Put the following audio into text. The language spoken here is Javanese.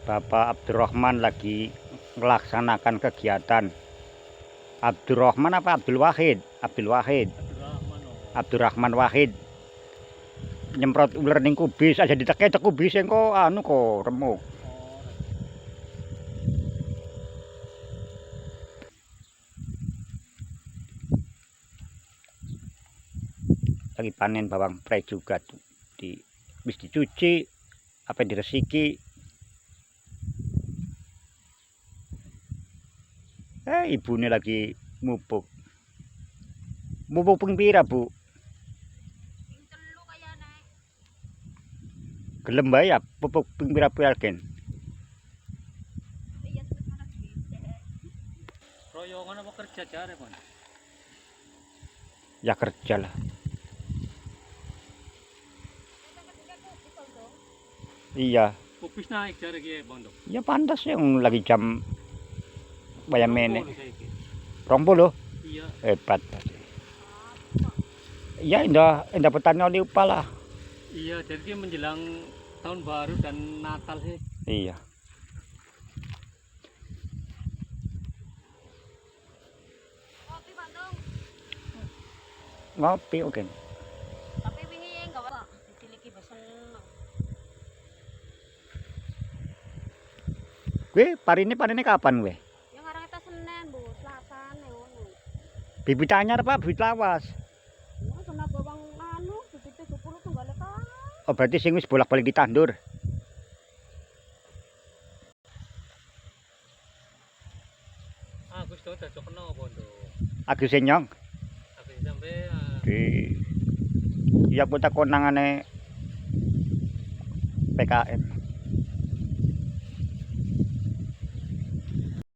Bapak Abdurrahman lagi melaksanakan kegiatan. Abdurrahman apa Abdul Wahid? Abdul Wahid. Abdurrahman Wahid. Nyemprot uler ning kubis aja diteke kubis engko anu kok remuk. Lagi panen bawang prei juga tuh. Di wis dicuci apa diresiki. Ibunya lagi mupuk. Mupuk ping pira, Bu? Ping 3 kayane. Gelem bae ya pupuk ping pira-pira gen. Iya cepet mana duit. Royongan apa kerja jare, Pon? Ya kerja lah. Iya. Kubis naik jare ki, Pondok. Ya pantas yang lagi jam bayam mene. 20. 20. Iya. Hebat. Ya indah indah petani oleh upah lah. Iya, jadi dia menjelang tahun baru dan Natal sih. Iya. Ngopi Bandung. Ngopi oke. Tapi wingi enggak apa ditiliki besen. Gue parine panene kapan gue? Ya ngarang kita Senin, Bu, Selasa ngono. Bibit anyar apa bibit lawas? Ya kena bawang anu bibit 70 tunggale kan. Oh berarti sing wis bolak-balik ditandur. Agus tuh cocok kena Pondok. Agus nyong. Agus sampai Di iya aku takon nangane PKM.